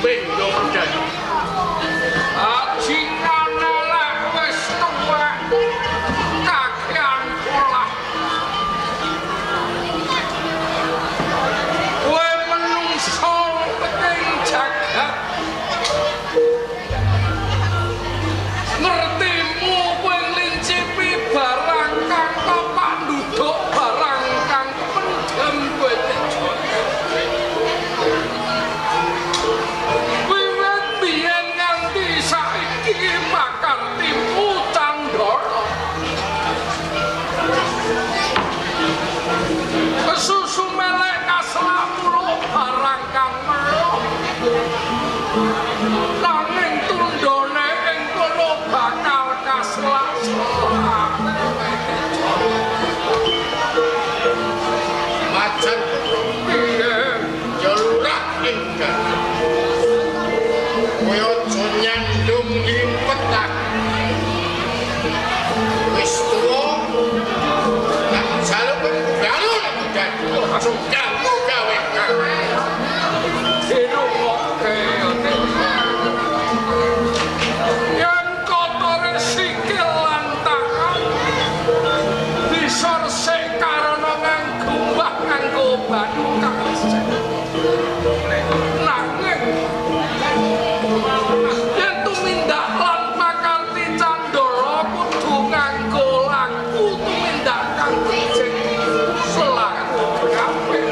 Bendo dan Ajingane lek wis tuwek kakean polah. Kowe menungso ing jagat. Ngertimu kowe nglincipi barang kang kapandhuduk barang kang pendhem kowe tejo. Wiwit biyen nganti saiki makartimu candala. Kesusu melek kaselak muluk barang kang melok. Nanging tundhone ing kono bakal kaselak-selak. Macan Piye? Ya lurah enggal. Kowe aja nyandung limpet aku. Wis tuwa tak jaluk kowe aku dadi aja ganggu gawe aku. Dirungokke yen kotore sikil lan tangan bisa resik karana nganggo mbah nganggo banyu kang resik. Nanging yen tumindak lan pakarti candala kudu nganggo laku tumindak kang becik selaku apik.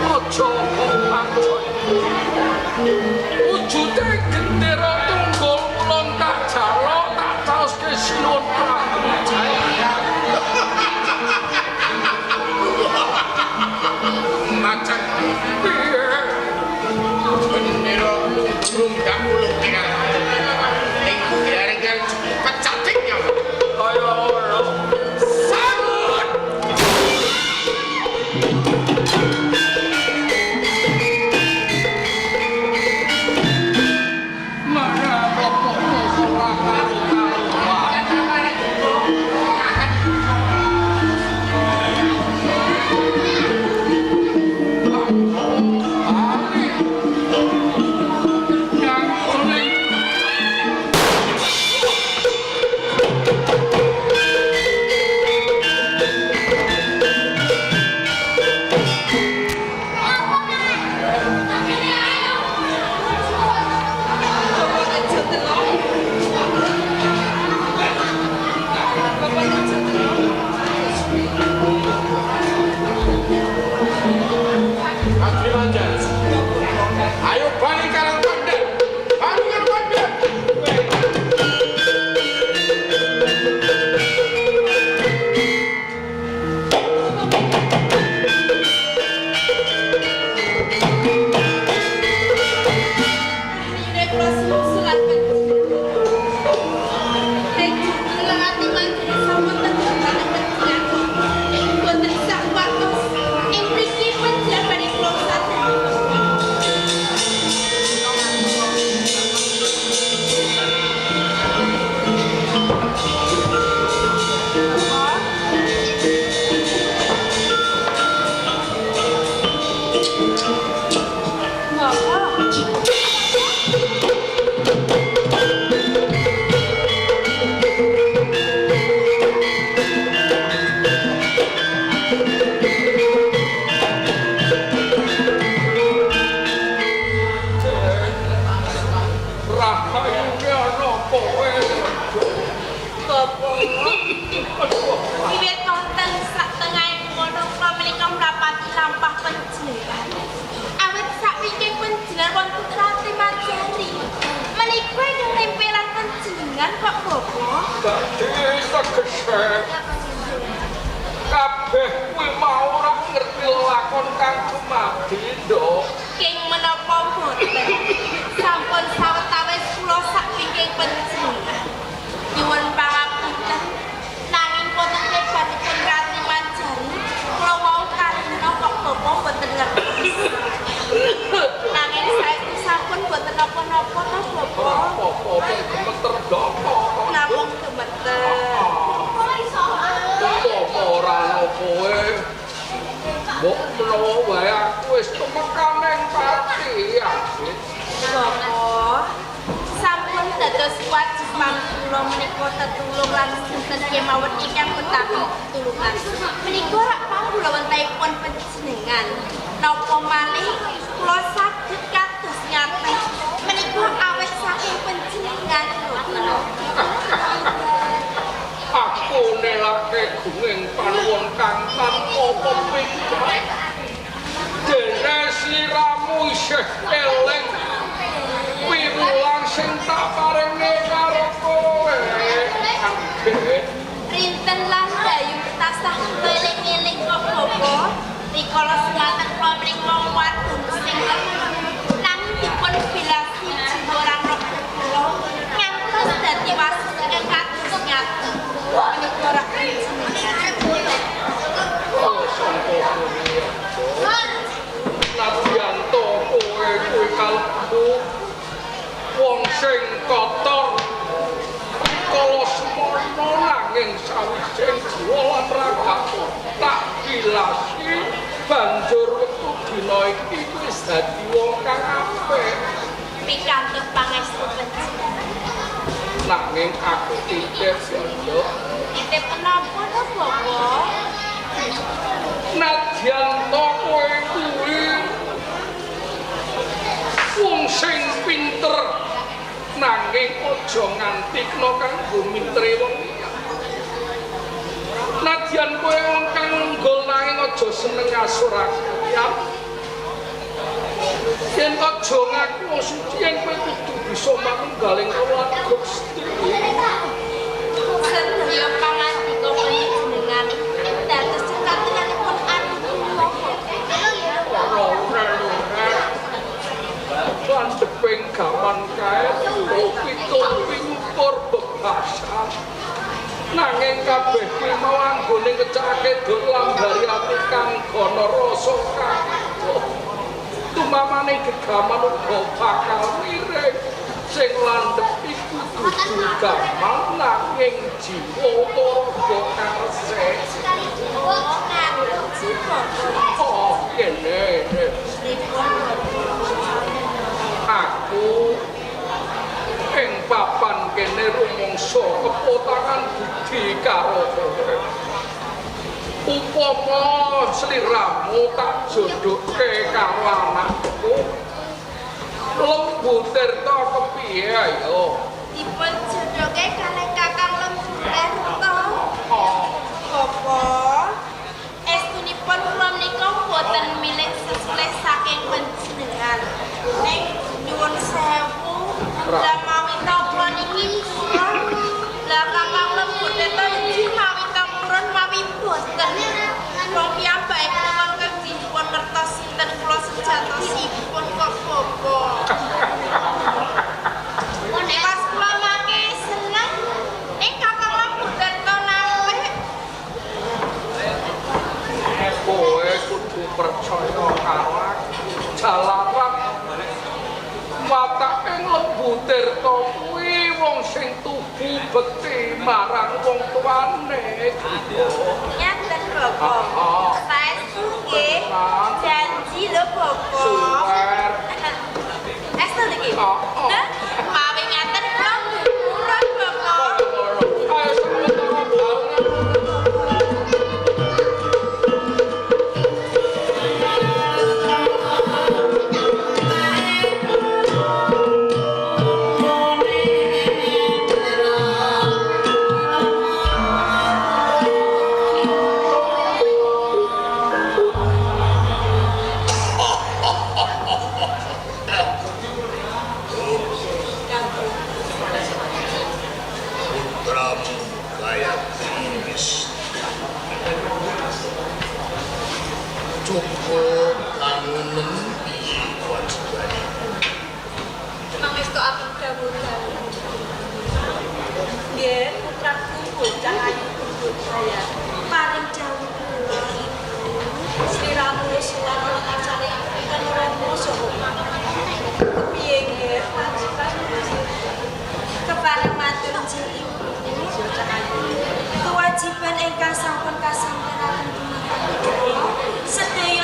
Aja kok pancen wujude gendera tunggul ulun tak jaluk tak caoske Sinuwun Prabu Jaya. Macan Piye? Bendera durung tak uluk ing garengan pecating nyawa. Kaya ngono. Sambut. Mana bapak ora karo-karuan. Ali. Yang kuning. Abdi Manjar. Ayo bali karo Bandar. Bali karo Bandar. Rahayune ana kowe. Wiwit wonten satengahing kono kula menika mrapati lampah panjenengan. Awit sakwingking panjenengan wonten Rati Manjari. Menika ingkang nempelan panjenengan kok Bapak. Dadi tegese kabeh kuwi mau ora ngerti lakon kang dumadi, Nduk. King menapa mboten? Sampun sawetawis kula sakwingking panjenengan. Nyuwun pangapunten. Nanging wonten klebatipun Rati Manjari, kula wau kalina kok Bapak mboten ngerti. Nanging saestu sampun mboten napa-napa to Bapak. Ora apa-apa, gemeter ndoko. Namung gemeter. Umpama ora ana kowe, Mbok menawa wae aku wis tumekaning pati ya. Bapak, sampun dados kewajiban kula menika tetulung lan sinten kemawon ingkang betapi pitulungan. Menika rak pangulawentahipun panjenengan. Napa malih kula saged kados ngaten menika awet saking panjenengan Bapak. Aku nelake gunging panuwun kang tanpa pepindhan. Dene sliramu isih eling piwulang sing tak paringne karo kowe. Anggit. Rinten lan dayu tasah eling-eling kok Bapak. Rikala semanten kula menika wadon sing lemah. Nanging dipun bilasi jiwa lan raga kula ngantos dadi wasis ingkang kados ngaten. Menika rak panjenengan. Oh, sangka kuwi. Nadyan to kowe kuwi kalebu wong sing kotor. Rikala semono nanging sawise jiwa lan ragaku tak bilasi banjur wektu dina iki wis dadi wong kang apik. Pikantuk pangestu panjenengan. Nanging aku titip ya, Nduk. Titip menapa to, Bapak? Nadyan to kowe kuwi wong sing pinter nanging aja nganti kena kanggo mintere wong liya. Nadyan kowe wong kang unggul nanging aja seneng ngasurake liyan. Yen aja ngaku wong suci yen kowe kudu bisa manunggaling kawula Gusti. Sedaya pangandika panjenengan dados cekatenanipun ati kula. Ora ora. Landheping gaman kae pitung piwukur bebasan. Nanging kabeh kuwi mau anggone ngecakake dur lambari ati kang gana rasa kang. Tumamane gegaman uga bakal miring. Sing landhep iku dudu gaman nanging jiwa utawa raga kang resik. Oh, ngaten sih, Bapak. Oh, kene. Pripun, Bapak? Aku ing papan kene rumangsa kepotangan budi karo kowe. Upama sliramu tak jodhoke karo anakku, Lembu Tirta kepiye ayo? Dipun jodhoke kalih Kakang Lembu Tirta. Oh, Bapak, estunipun kula menika boten milik sesulih saking panjenengan. Ning nyuwun sewu, lah mawi kula niki purun. Lah Kakang Lembu Tirta inggih mawi purun mawi boten. Wong piyambake menika kang dipun ngertos sinten kula sejatosipun kok Bapak. Pas kula mangke seneng ning Kakang Lembu Tirta nampik. Kowe kudu percaya karo aku. Jalaran watake Lembu Tirta kuwi wong sing tubu bekti marang wong tuane. Ngaten Bapak. Saestu nggih. Janji lho Bapak. Suwer. Estu niki. Oh, oh. Mawi ngaten kula purun Bapak. Ayo sawetara bareng. Putramu Gayatri wis cukup langunen piye kewajibane. Mangestu atur dawuh-dawuh. Nggih, putraku bocah ayu budaya. Paring dawuh kula ibu, sliramu wis suwan ana kancane ingkang rama saha kepiye nggih kewajiban kepareng matur jeng ibu. Kewajiban ingkang sampun kasampuraken dumateng kula sedaya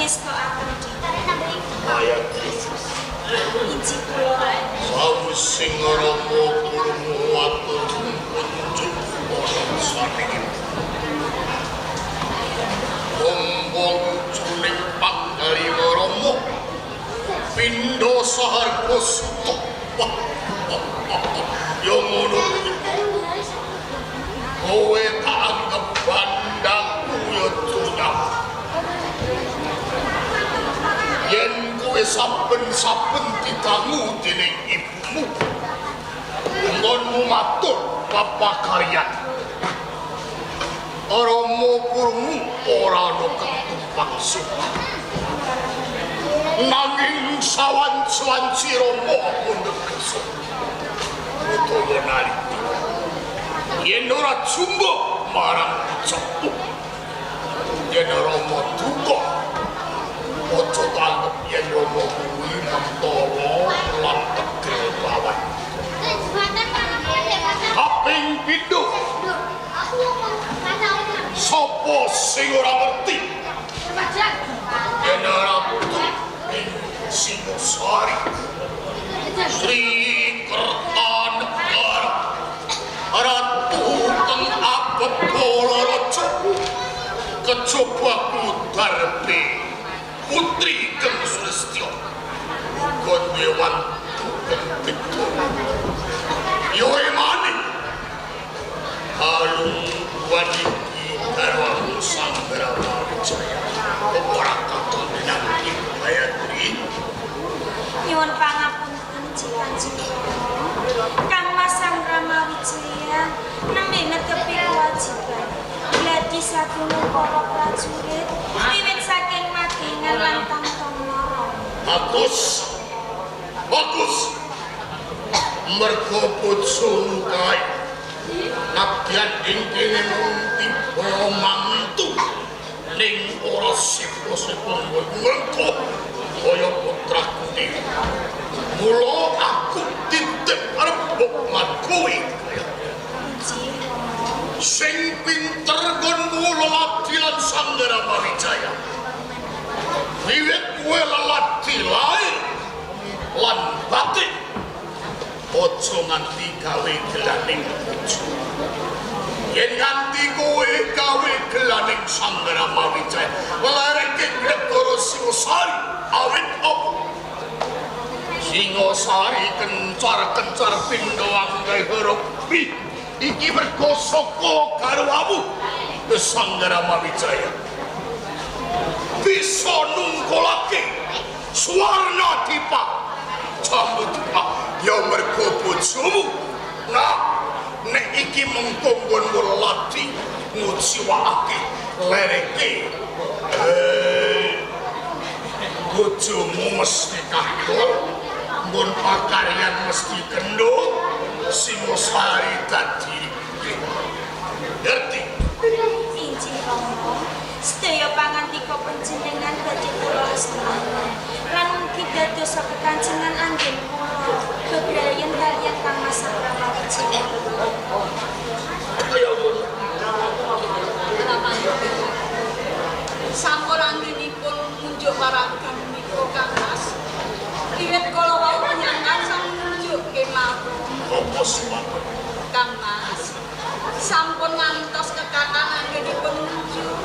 Ngestokaken dawuh. Kaya Injih kula. Sawise Rama krungu atur kunjuk ana saning Bombong juning panggalima Rama pindha saharga suta. Ya ngono kuwi. Kowe tak anggap bandaku ya dunya. Yen kowe saben-saben didangu dening ibumu, nggonmu matur papakaryan. Rama krungu ora ana kang tumpang suka. Nanging sawanci-wanci Rama mundhut besok. Utawa nalika yen ora jumbo marang ucapmu, yen Rama duka, aja tanggep yen Rama kuwi mentala lan tegel bawan. Kaping pindho, sapa sing ora ngerti yen Ratu ing Singosari Sri Kertanegara Ratu kang abebala raja kejaba Kudarbe putri kang Sulistya uga duwe wantu kang beda ya emane kalungguhan iki garwamu Sanggrama Wijaya ora katon dening Ibu Gayatri. Nyuwun pangapunten Kanjeng Rama. Kang Mas Sanggrama Wijaya nembe netepi kewajiban gladi sagung para prajurit wiwit saking Magengan lan Tamtama. Bagus. Bagus. Mergo bojomu kae nadyan ing kene mung tiba mantu ning ora sepo-sepo ngrengkuh kaya putraku dhewe. Mula aku titip rembug lan kowe. Sing pinter nggonmu leladi lan Sanggrama Wijaya. Wiwit kowe leladi lair lan batin, aja nganti gawe gelaning bojo. Yen nganti kowe gawe gelaning Sanggrama Wijaya, lereke negara Singosari awit apa? Singosari kencar-kencar pindha anggae huruf B. Iki mergo saka garwamu Sanggrama Wijaya bisa nungkulake swarna dipa Jambudipa ya mergo bojomu. Nah, nek iki mengko nggonmu leladi nguciwakake lereke bojomu mesti kadol, nggon pakaryan mesti kendho, Singosari dadi ngerti. Injih Rama, sedaya pangandika panjenengan badhe kula astakaken lan mugi dados kekanjengan anggen kula bebrayan kaliyan Kang Mas Sanggrama Wijaya. Kaya ngono. Sampun anggenipun ngunjuk waragan menika Kang Mas. Wiwit kala wau panjenengan sampun ngunjuk kemawon. Apa sebab? Kang Mas, sampun ngantos kekataan anggenipun ngunjuk.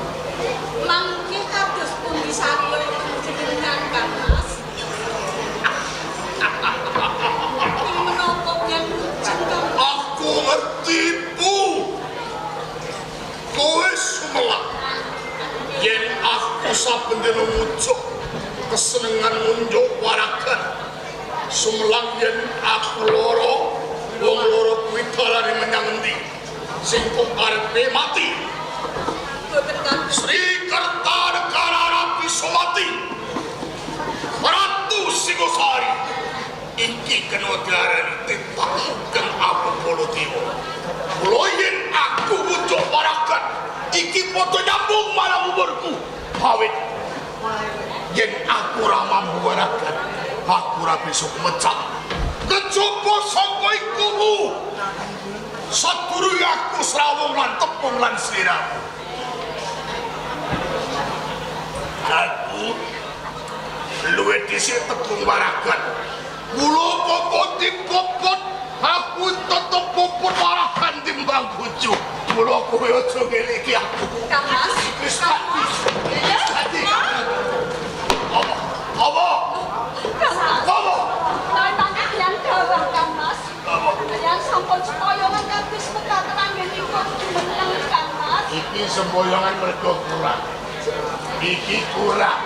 Mangke kados pundi sarya panjenengan Kang Mas? Ing menapa yen ngunjuk Kang Mas? Aku ngerti, Bu. Kowe sumelak. Yen aku saben dina ngujuk kesenengan ngunjuk waragan. Sumelang yen aku lara, wong lara kuwi dalane menyang endi? Sing kok arepe mati. Boten kados Sri Kertanegara Rapi Sumati Ratu Singosari iki kena diarani titah kang Abebala Dewa. Mula yen aku ngunjuk waragan iki padha nyambung marang umurku. Awit yen aku ora mampu waragan, aku ora bisa mecak. Kejaba saka iku, Bu. Sadurunge aku srawung lan tepung lan sliramu. Aku Luwih dhisik tepung waragan. Mula apa dipopot aku tetep popot waragan timbang bojo. Mula kowe aja ngeliki aku. Kang Mas, Wis Kang Mas. Wis dadi. Apa? Apa? Kang Mas. Apa? Menawi tangke tiyang dawah Kang Mas. Apa? Tiyang sampun sempoyongan kados mekaten anggenipun jumeneng Kang Mas. Iki semboyongan mergo kurang. Iki kurang.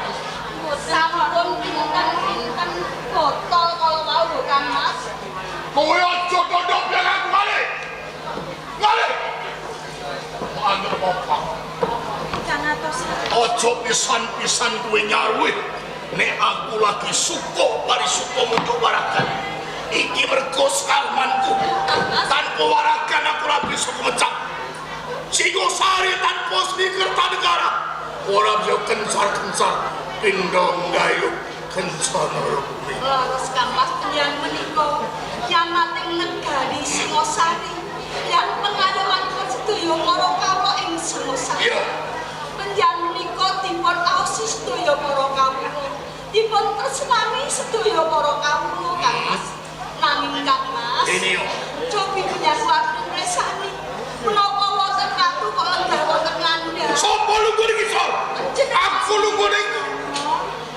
Sampun pinten-pinten botol kala wau lho Kang Mas. Kowe aja tondok biang aku male. Male. Anggap apa? Kang atos. Aja pisan-pisan kowe nyaruh. Nek aku lagi suka parisuka munjuk waragan. Iki mergo salmanku. Tanpa waragan aku ora bisa kemecak. Singosari tanpa Sri Kertanegara. Ora bisa kencar-kencar pindha gayuh kencana rukmi. Leres Kang Mas tiyang menika yamating negari Singosari lan pengayomanipun sedaya para kawula ing Singosari. Iya. Panjenengan menika dipun aosi sedaya para kawula. Dipun tresnani sedaya para kawula Kang Mas. Nanging Kang Mas, Ini yo. cobi panjenengan kuwatir mresani menapa wonten ratu kok lenggah wonten ngandhap. Sopo lungguh ning isor? Aku lungguh ning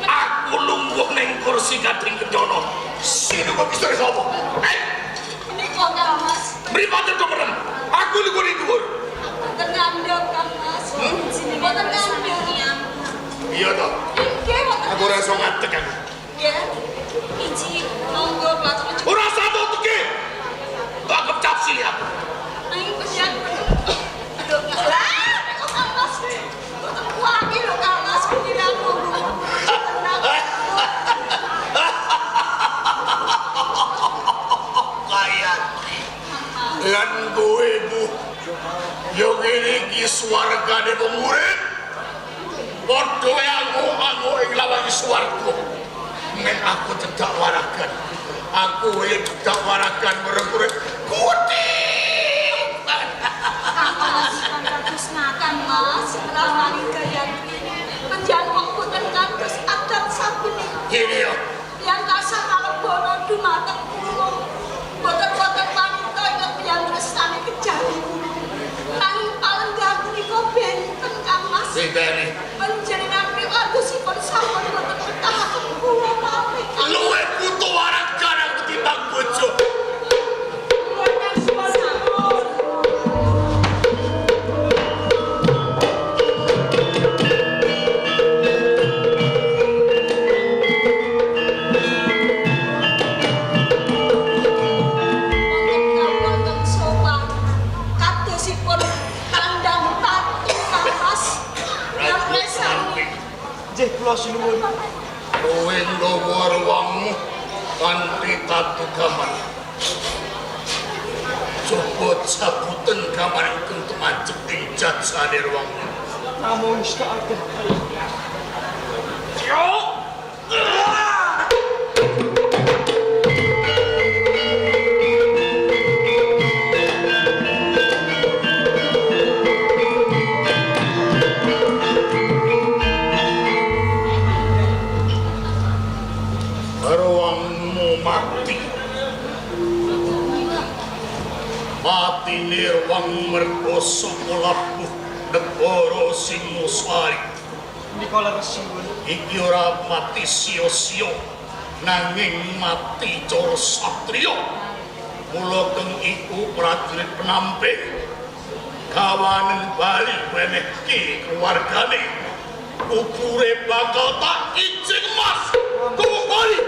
Aku lungguh ning kursi gading kencana. Sing kok isor sapa? Eh, Menika Kang Mas, mripate do merem. Aku lungguh ning dhuwur. wonten ngandhap Kang Mas. Wonten ngandhap. Iya toh. Nggih wonten. Aku ora iso ngadeg aku. Nggih. Injih. Monggo kula Ora satu teke. Tak kecap sili aku. Nanging panjenengan aduh lah kok Kang Mas. Boten kuwati lho Kang Mas pikiran monggo. Tenang. Kaya lan kowe Bu. Yo ngene iki swargane wong urip. Padha ango-ango ing lawang swarga. Nek aku cedak waragan. Aku wae cedak waragan mereng urip. Kuti. Kang Mas, kang kados ngaten. Kang Mas, ramani Gayatri. Panjenengan wong boten ngantos adat sapunika. Ini yo. Yang tasah kalebono dumateng kula. Boten wonten wanita ingkang panjenengan tresnani kejawi kula. Nanging palenggan punika benten Kang Mas. Sinteni. Panjenengan piwadosipun sampun boten betahaken kula malih. Luwih butuh waragan aku timbang bojo. Wonten kawula ingkang sopan kadosipun kandhang tatu Kang Mas. Lan mresani Nggih kula sinuwun. Kowe nggawa ruangmu kanthi tatu gaman. Coba cabuten gaman ingkang tumajeng ing jajane ruangmu. Namung sekaken. Yo. Ruangmu mati. Matine ruang mergo saka labuh negara Singosari. Menika leres sinuwun. Iki ora mati sia-sia nanging mati cara satriya. Mula keng iku prajurit penamping kawanen bali wenehke keluargane. Kubure bakal tak ijing emas. Tuku bali.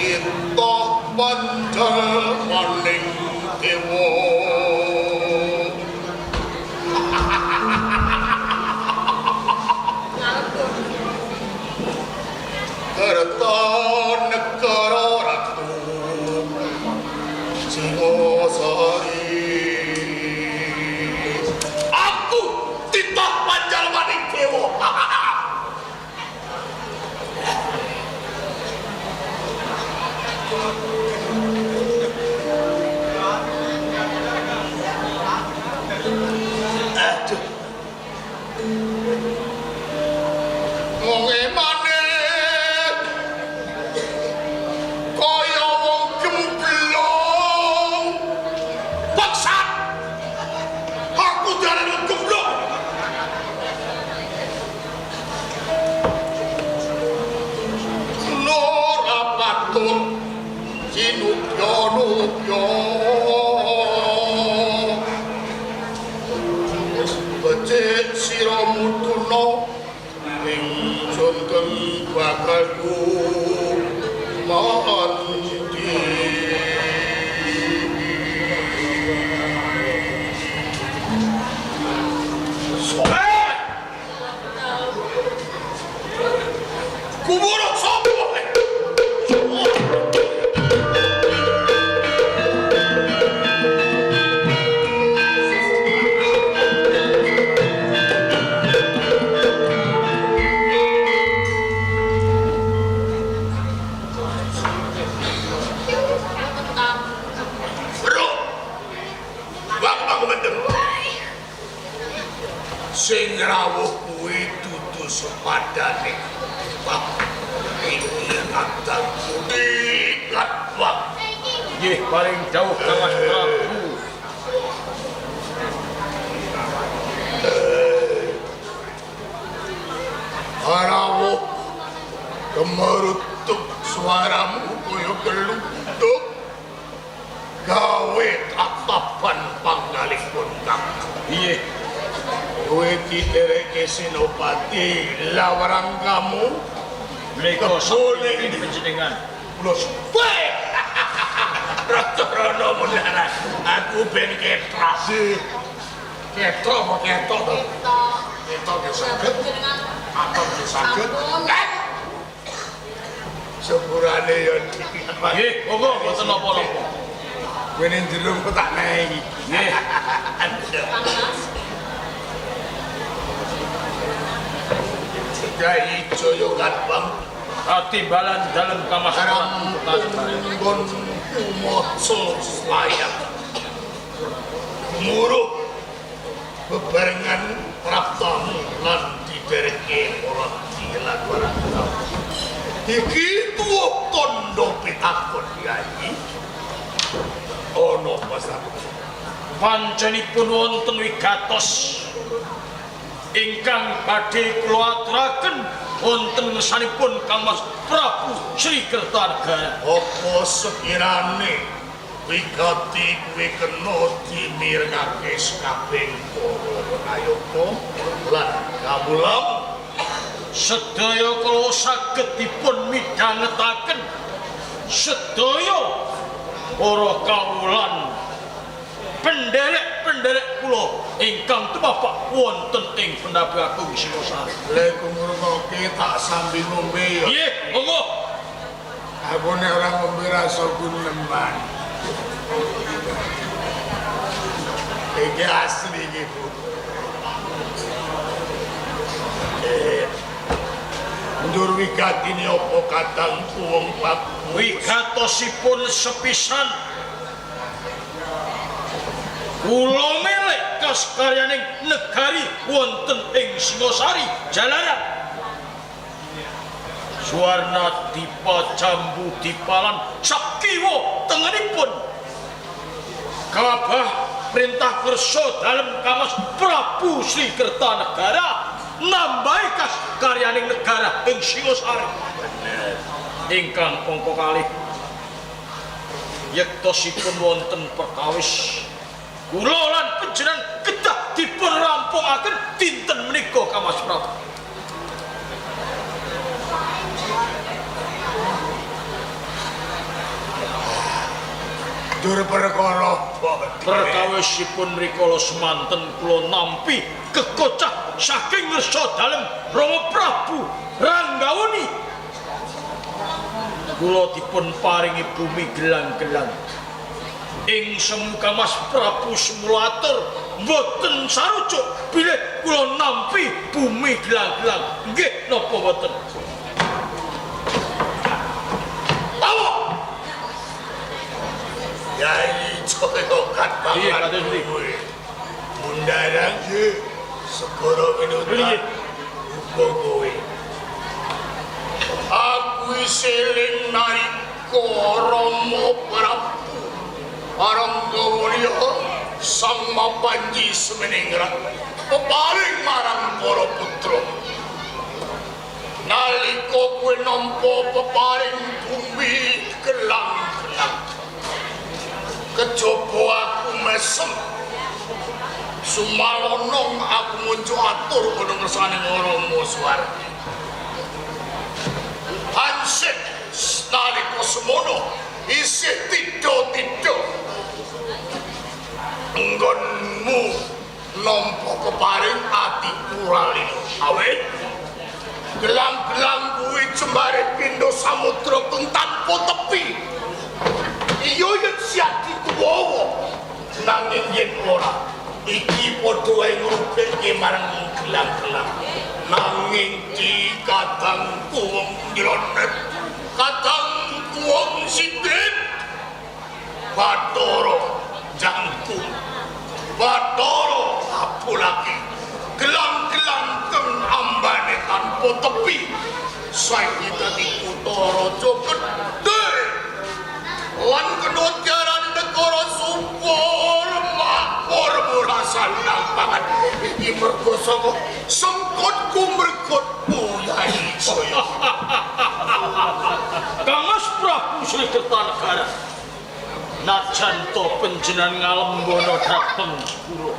Kita panjal maning dewa. Kertanegara Ratu Singosari. Aku titah panjal maning dewa. Aduh. Wong emane kaya wong gemblong. Bangsat. Aku diarani wong gemblong. Ora patut sinupya-nupya. Becik sira mutuna ingsun kang bakal ku mandi. Soe! Kuburo sapa? Bro, waktu aku mendem. Sing rawuh kuwi dudu sepadane. Wah, iki kadang kudikat wah. Nggih, paring dawuh Kang Mas Prabu. Rawuh gemerutuk suaramu kaya gelunduk. Gawe tatapan panggalipun Kang. Nggih. Kowe ditereke Senopati lawarang kamu Menika Kebole saking panjenengan. Kula suwe. Rada rono mundaran. Aku ben ketrok. Ketrok apa ketok to? Ketok ya saged. Atom ya saged. Sepurane ya. Nggih, monggo mboten napa-napa. Kowe ning jero kok tak nehi. Nggih. Kyai Jaya Katbang Katimbalan dalem Kang Mas Prabu rampung maca layang muruh bebarengan praptamu lan didereke para lan para iki tuwa tandha pitakon Kyai ana pasar Pancenipun wonten wigatos ingkang badhe kula aturaken wonten ngersanipun Kang Mas Prabu Sri Kertanegara. Apa sekirane wigati kuwi kena dimirengake sakabehing para prayoga lan kawula? Sedaya kula saged dipun midhangetaken sedaya para kawulan penderek-penderek kula ingkang tumapak wonten ing Pendapi Agung Singosari. Lek ngrungokke tak sambil ngombe ya. Nggih, monggo. Aku nek ora ngombe rasa guneman. Iki asli iki, Bu. Njur wigatine apa kadangku wong bagus? Wigatosipun sepisan kula milik kaskaryaning negari wonten ing Singosari jalaran Suwarna Dipa Jambu Dipalan sakiwa tengenipun kabah perintah kersa dalem Kang Mas Prabu Sri Kertanegara nambahi kaskaryaning negara ing Singosari. Ingkang angka kalih Yektosipun wonten perkawis kula lan panjenengan kedah dipun rampungaken dinten menika Kang Mas Prabu. Dur perkara apa? Perkawisipun rikala semanten kula nampi kekocah saking ngersa dalem Rama Prabu Ranggawuni. Kula dipun paringi bumi gelang-gelang. Ing semu Kang Mas Prabu semula atur mboten sarujuk bilih kula nampi bumi gelang-gelang. Nggih napa mboten? Tawa. Yai Joyo kat Iya, kados pundi? Mundarang segara winutan uga kowe. Aku seling nalika Rama Prabu Aranggawulya Sang Mapanji Semeningrat peparing marang para putra. Nalika kowe nampa peparing bumi gelang-gelang, kejaba aku mesem sumalonong aku muncul atur kono ngersane Rama Suwardi. Hansip nalika semono isih tidha-tidha nggonmu nampa keparing atiku ralino. Awit gelang-gelang kuwi jembare pindha samudra kang tanpa tepi. Iya yen siadi tuwa nanging yen ora iki padha wae ngrugikke marang gelang-gelang. Nanging di kadangku wong nylonet, kadangku wong sidit, Bathara jangkung, Bathara apulaki gelang-gelang kang ambane tanpa tepi saiki dadi kutha raja gedhe lan kena diarani negara subur makmur murah senang banget. Iki mergo saka sengkutku mergotmu Yai Jaya. Kang Mas Prabu Sri Kertanegara, najan to panjenengan ngalembono dhateng kula,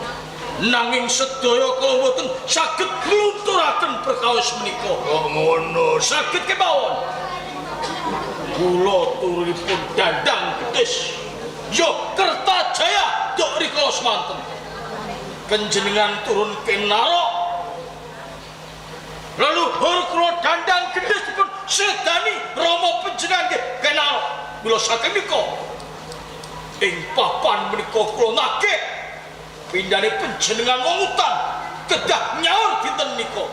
nanging sedaya kula mboten saged nglunturaken perkawis menika. Kok ngono? Saged kemawon. Kula turunipun dandang gedhes yo Kertajaya duk rikala semanten. Panjenengan turun kenarok leluhur kula dandang gedhes dipun sedani rama panjenengan nggih kenarok. Mula saking nika ing papan menika kula nagih pindhane panjenengan wong utan kedah nyaur dinten nika.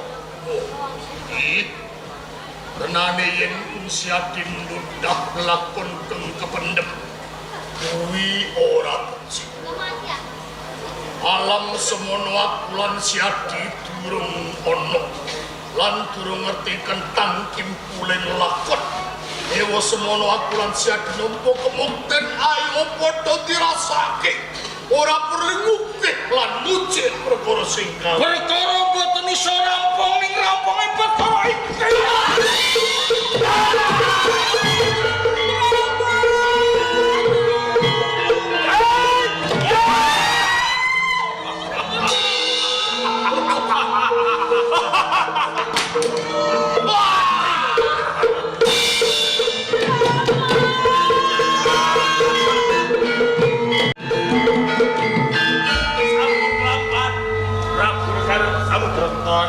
Tenane yen Siadi mundhak lakon kang kependhem kuwi ora becik. Alam semono aku lan Siadi durung ana lan durung ngerti kentang kimpuling lakon. Ewa semono aku lan Siadi nampa kemukten ayo padha dirasake. Ora perlu ngukih lan ngucik perkara sing kawe. Perkara mboten iso rampung ning rampunge perkara iki.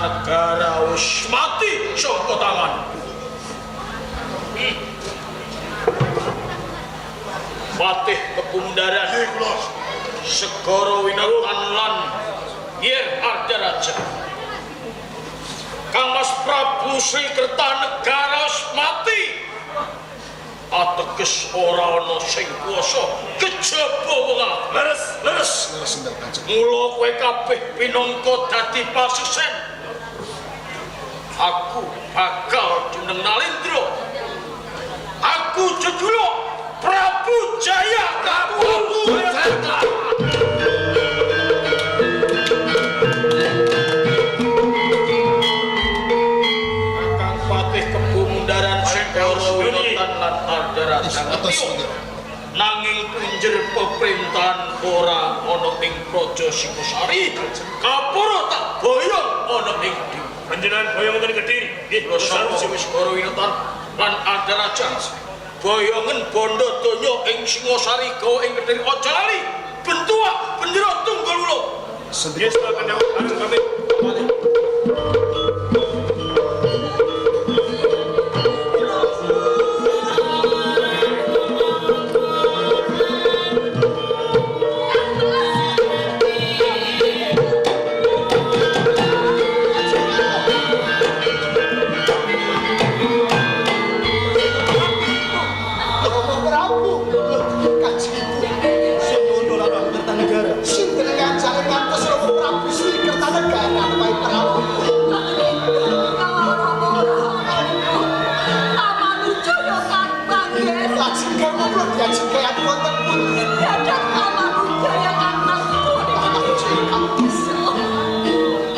Negara wis mati saka tangan. Patih Kepundaran Segara Winatan lan Yer Ardaraja. Kang Mas Prabu Sri Kertanegara wis mati. Ateges ora ana sing kuwasa kejaba wong akeh. Leres, leres. Mula kowe kabeh pinangka dadi pasuksen. Aku bakal jeneng Nalendra. Aku jejuluk Prabu Jaya Prabu Jaya. Kakang Patih Kebo Mundaran Segara Winatan lan Ardaraja. Nanging punjer peperintahan ora ana ing Praja Singosari. Kapura tak boyong ana ing Kediri. Panjenengan boyong wonten Kediri. Nggih, Kula sapa wis para winetan lan adaraja. Boyongen bondo donya ing Singosari gawa ing Kediri aja lali. Bentuak bendera tunggal ula. Nggih, silakan dawuh bareng pamit. Romo Prabu, Kanjeng Ibu. Sinuwun Rama Kertanegara. Sinten ngancane ngantos Romo Prabu Sri Kertanegara Pai Prabu. Amanujaya kang manggen. Lajeng garwa kula diajeng wonten pundi? Dadak Amanujaya kang manggen.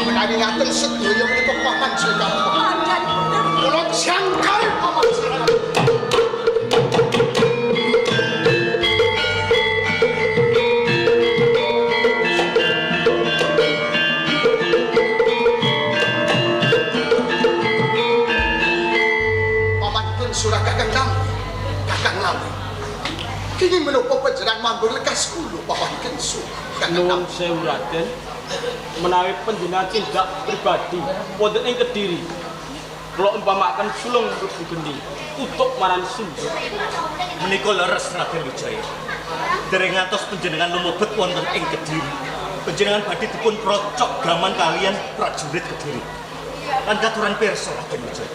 Menawi ngaten sedaya menika paman Jaya. Pancen bener. Kula jangkar paman Jaya. Paman pun surah Kakang Nampi, Kakang Lawi. Kini menapa panjenengan mambur lekas kula Paman Kensu. Kakang Nuwun Nampi. sewu Raden, menawi panjenengan tindak pribadi wonten ing Kediri, kula umpamakaken sulung mlebu gendi, tutuk marang sumber. Menika leres Raden Wijaya. Dereng ngantos panjenengan lumebet wonten ing Kediri. Panjenengan badhe dipun procok gaman kalian prajurit Kediri. Lan katuran pirsa Raden Wijaya.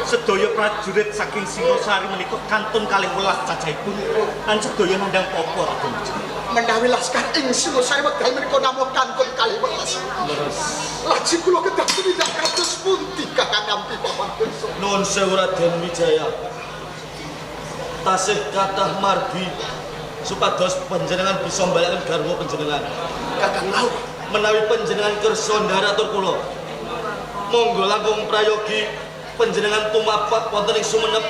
Sedaya prajurit saking Singosari menika kantun kalih welas cacahipun lan sedaya nandhang popo Raden Wijaya. Menawi laskar ing Singosari wekdal menika namung kantun kalih welas. Leres. Lajeng kula kedah tumindak kados pundi Kakang Nampi Paman Kensu. Nuwun sewu Raden Wijaya. Tasih kathah margi supados panjenengan bisa mbalekaken garwa panjenengan. Kakang Lawi. Menawi panjenengan kersa ndharatur kula, monggo langkung prayogi panjenengan tumapak wonten ing Sumenep.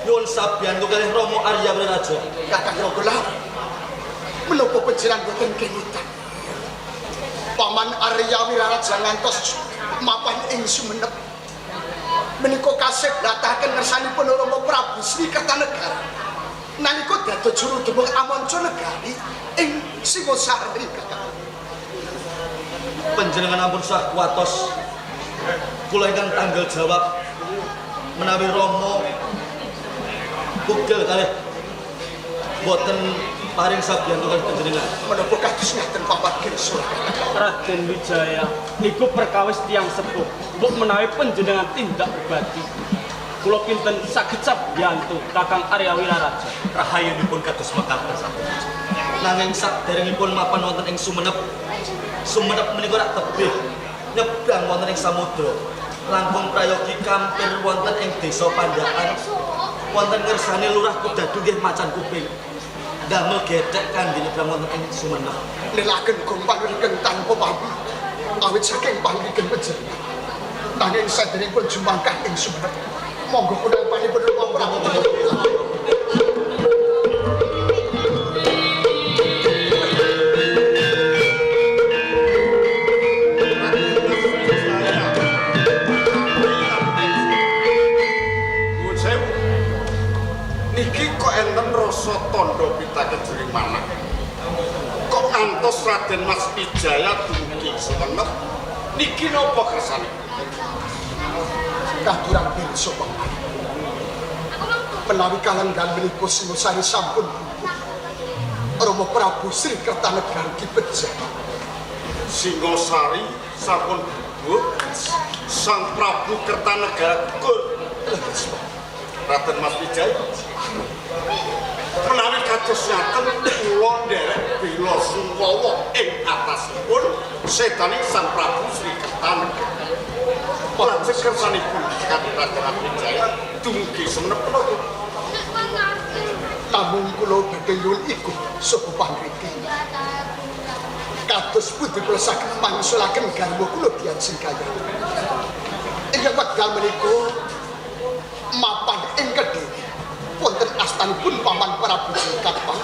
Nyuwun sabiyantu kalih Rama Arya Wiraraja. Kakang Raga Lawi. Menapa panjenengan boten kemutan? Paman Arya Wiraraja ngantos mapan ing Sumenep. Menika kaseblataken ngersanipun Rama Prabu Sri Kertanegara. Nalika dados juru demung amanca negari ing Singosari Kakang. Panjenengan ampun sah kuwatos. Kula ingkang tanggal jawab menawi Rama pugel kalih boten paring sabiyantu kalih panjenengan. Menapa kados ngaten Paman Kensu? Raden Wijaya niku perkawis tiyang sepuh. Mbok menawi panjenengan tindak pribadi, kula kinten saged sabiyantu Kakang Arya Wiraraja. Rahayunipun kados mekaten Raden Wijaya. Nanging saderengipun mapan wonten ing Sumenep, Sumenep menika rak tebih nyebrang wonten ing samudra. Langkung prayogi kampir wonten ing desa Pandaan. Wonten ngersane Lurah Kudadu nggih macan kuping. Damel gethek kangge nyebrang wonten ing Sumenep. Nelaken gompan ingkang tanpa pamit awit saking pangrigen panjenengan. Nanging saderengipun jumangkah ing Sumenep, monggo kula panipun Rama Prabu. Nuwun sewu. Niki kok enten rasa tandha pitakejuring manah. Kok ngantos Raden Mas Wijaya dumugi Sumenep? Niki napa kersane? Katuran pirsa Paman. Menawi kalenggan menika Singosari sampun bubuh. Rama Prabu Sri Kertanegara dipejah. Singosari sampun bubuh. Sang Prabu Kertanegara gugur. Leres Paman. Raden Mas Wijaya. Menawi kados ngaten kula nderek bela sungkawa ing atasipun sedane Sang Prabu Sri Kertanegara. Lajeng kersanipun Raden Mas Wijaya dumugi Sumenep menapa? Namung kula badhe nyuwun iku saha pangriki. Kados pundi kula saged mangsulaken garwa kula diajeng kaya. Ing wekdal menika mapan ing Kediri wonten astan astanipun Paman Prabu Jayakatwang.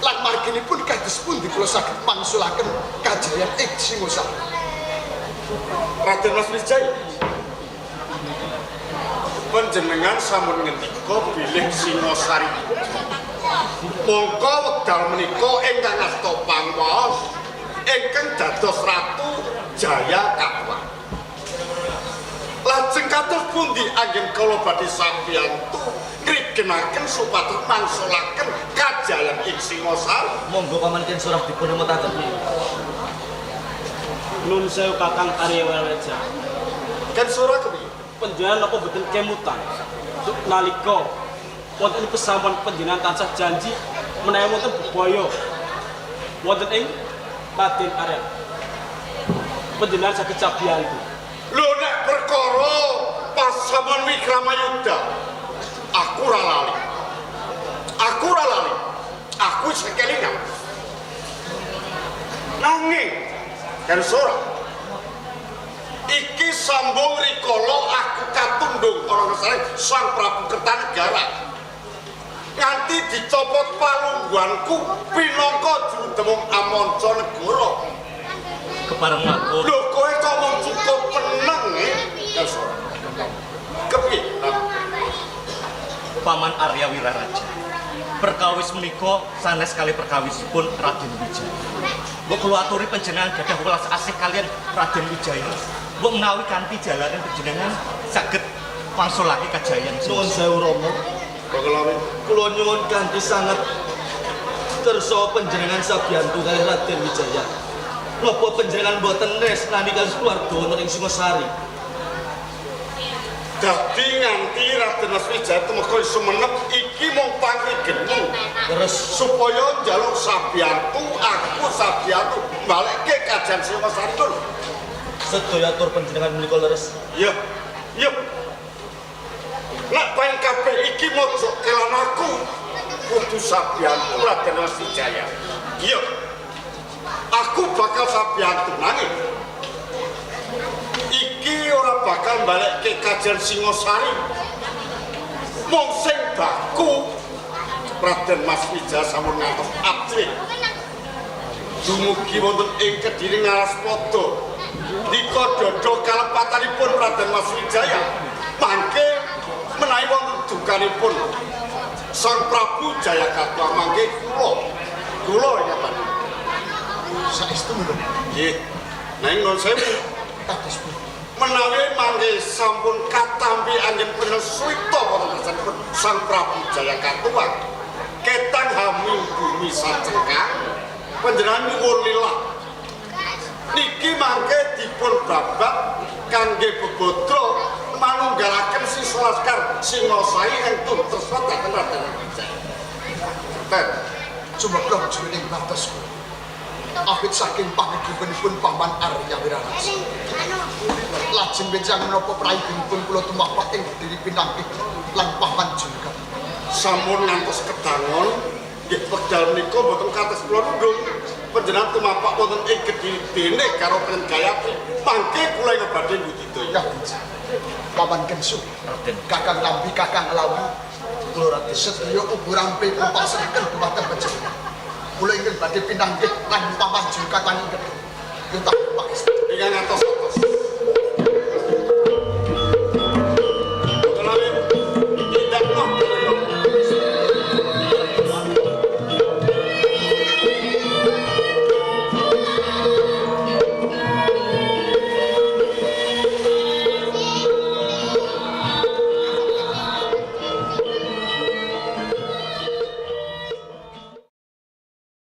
Lan marginipun kados pundi kula saged mangsulaken kajayan ing Singosari? Raden Mas Wijaya, panjenengan sampun ngendika bilih Singosari. Mongko wekdal menika ingkang asta pangwaos ingkang dados Ratu Jayakatwang. Lajeng kados pundi anggen kula badhe sabiyantu ngrigenaken supados mangsulaken kajayan ing Singosari? Monggo Paman Ken Surah dipun emutaken. Nun sewu Kakang Arya Wiraraja. Ken Surah kepiye? Panjenengan napa boten kemutan? Nalika wonten ing pesamuan panjenengan tansah janji menawi wonten bebaya wonten ing Raden Arya. Panjenengan saged sabiyantu. Lho nek perkara pasamuan Wikramayuda, aku ora lali. Aku ora lali. Aku isih kelingan. Nanging Ken Surah, iki sambung rikala aku katundung ana ngersane Sang Prabu Kertanegara. Nganti dicopot palungguhanku pinangka juru demung Amanca Negara. Kepareng matur. Lho kowe kok mung cukup meneng Ken Surah. Kepiye? Paman Arya Wiraraja. Perkawis menika sanes kali perkawisipun Raden Wijaya. Mbok kula aturi panjenengan gadah welas asih kalian Raden Wijaya. Mbok menawi kanthi jalaran panjenengan saged mangsulake kajayan. Nuwun sewu Rama. Kula nyuwun kanthi sanget kersa panjenengan sabiyantu kalih Raden Wijaya. Napa panjenengan boten tresnani kalih keluarga wonten ing Singosari? Dadi nganti Raden Mas Wijaya tumeka sumenep iki mung pangrigenmu. Terus supaya njaluk sabiyantu, aku sabiyantu balekke kajan Singosari lho. Sedaya atur panjenengan menika leres. Iya. Iya. Nek paen kabeh iki mojok kelan aku kudu sabiyantu Raden Mas Wijaya. Iya. Aku bakal sabiyantu nanging iki ora bakal balekke kajan Singosari. Mung sing baku Raden Mas Wijaya sampun ngantos abdi. Dumugi wonten ing Kediri Ngaraspada. Dika dada kalepatanipun Raden Mas Wijaya mangke menawi wonten dukanipun Sang Prabu Jayakatwang mangke kula. Kula ingkang saestu lho. Nggih. Nanging nuwun sewu kados pundi? Menawi mangke sampun katampi anggen penesuwita wonten ngarsanipun Sang Prabu Jayakatwang ketang hami bumi sacengkang panjenengan nyuwun lilah niki mangke dipun babat kangge bebodro manunggalaken siswa laskar Singosari ing tresna dhateng Raden Wijaya. Ten sumebra jroning batos kula. Awit saking pangegipenipun Paman Arya Wiraraja. Lajeng benjang menapa praibinipun kula tumapak ing Kediri pinanggih lan Paman Jungkat. Sampun ngantos kedangon nggih wekdal menika mboten kates kula nundung. Panjenengan tumapak wonten ing Kediri dene karo Panjenengan Gayatri. Mangke kula ing badhe budidaya. Paman Kensu, Kakang Lambi, Kakang Lawi, kula Raden sedaya uburampe kula pasrahaken dhumateng panjenengan. Kula ingkang badhe pinanggih lan Paman Jungkat lan ing Kediri. Yuta pangestu. Ingkang ngantos